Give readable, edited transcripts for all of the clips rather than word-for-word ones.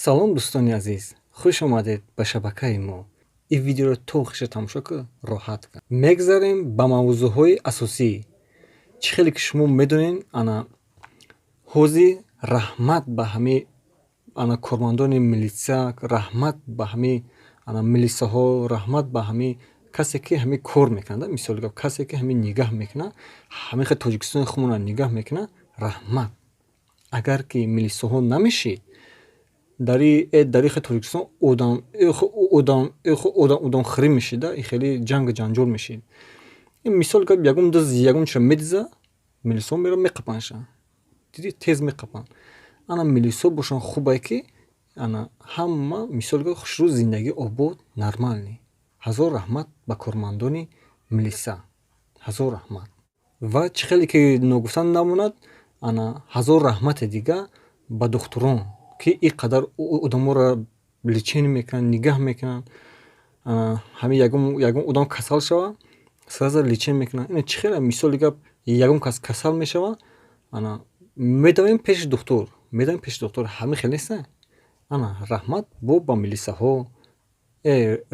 Салом, дӯстони азиз, хуш омадед ба шабакаи мо. Ин видеоро то охириша тамошо кун, роҳат кун. Мегзарем ба мавзӯъҳои асосӣ. Чӣ хеле ки шумо медонед, ана ҳозир раҳмат ба ҳамаи ана кормандони милитсия, раҳмат ба ҳамаи ана милисаҳо, раҳмат ба ҳамаи касе, ки ҳамин кор мекунад, мисоли гап, касе, ки ҳамин нигаҳ мекунад, ҳамин хел Тоҷикистони худмонро нигаҳ мекунад, раҳмат. Агар ки милисаҳо намешид, дари хел Тоҷикистон одам одам одамхӯрӣ мешид, хеле ҷангу ҷанҷол мешид. Мисоли гап, ягон дузд ягон чиро медиза, милисаҳо мераванд, меқапандша. Дидӣ, тез меқапанд. Ана милисаҳо бошанд, хубае, ки ана ҳама, мисоли гап, хушрӯ, зиндагӣ обод, нормальный. Ҳазор раҳмат ба кормандони милиса, ҳазор раҳмат. Ва чӣ хеле ки ногуфта намонад, ана ҳазор раҳмати дига ба духтурон, ки ин қадар одаморо лечение мекунанд, нигаҳ мекунанд. Ҳамин ягон одам касал шавад, сразу лечение мекунанд. Ина чӣ хеле, мисоли гап, ягон кас касал мешавад, ана медавем пеши духтур, медавем пеши духтур, ҳамин хел неста? Ана раҳмат бо ба милисаҳо,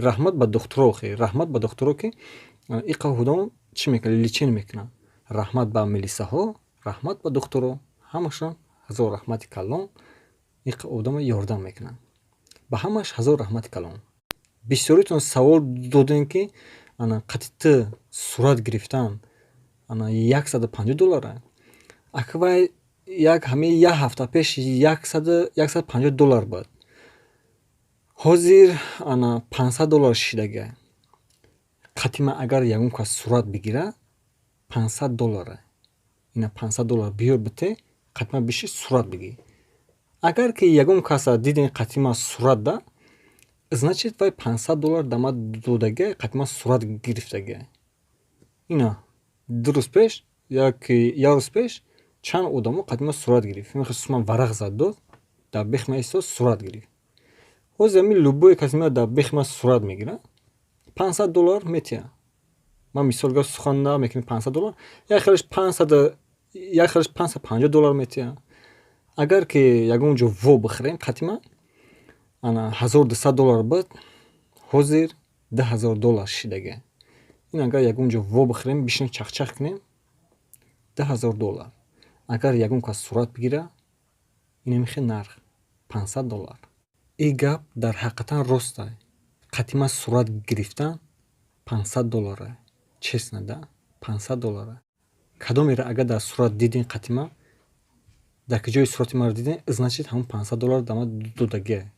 раҳмат ба духтуро, раҳмат ба духтуро, ки ин қадр одамро чӣ мекунанд, лечение мекунанд. Раҳмат ба милисаҳо, раҳмат ба духтуро, ҳамашон ҳазор раҳмати калон, ин қадр одамро ёрдам мекунанд. Ба ҳамаш ҳазор раҳмати калон. Бисёритон савол додем, ки ана қати ту сурат гирифтан ана 150 доллара. Ака, вай як ҳамин як ҳафта пеш 150 доллар буд, ҳозир ана 500 доллар шидагиа. Қати ман агар ягон кас сурат бигирад, 500 доллара. Ина 500 доллар биёр, бите, қати ман биши, сурат бигир. Агар ки ягон каса дидем қати ман сурат да, значит, вай 500 доллар да ман додагиа, қати ман сурат гирифтагиа. Ина 2 рӯз пеш, як рӯз пеш чанд одамо қати ман сурат гирифт. Ман варақ зад, дод, дар бехи ман истод, сурат гирифт. Ҳозир ҳамин любое касе меояд, дар бехи ман сурат мегирад, 500 доллар метиҳад. Ман мисол гап сухан намекунем, 500 доллар, як хелаш пансад, як хелаш 550 доллар метиҳад. Агар ки ягон ҷо во бихӯрем қати ман, ана 1200 доллар буд, ҳозир 2000 доллар шидагиа. Ин агар ягон ҷо во бихӯрем, бишинем, чахчах кунем, 2000 доллар. Агар ягон кас сурат бигирад, инами хел нарх 500 доллар. Ин гап дар ҳақиқатан ростай. Қати ман сурат гирифтан 500 доллара, честно да, 500 доллара. Кадомеро агар дар сурат дидем қати ман, дар ки ҷои сурати маро дидем, значит, ҳамон 500 доллар да ман додагиа.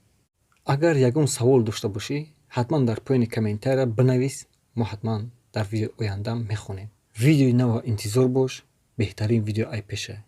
Агар ягон савол дошта бошӣ, ҳатман дар поёни комментария бинавис, мо ҳатман дар видеои оянда мехонем. Видеои нава интизор бош, беҳтарин видео ай пеша.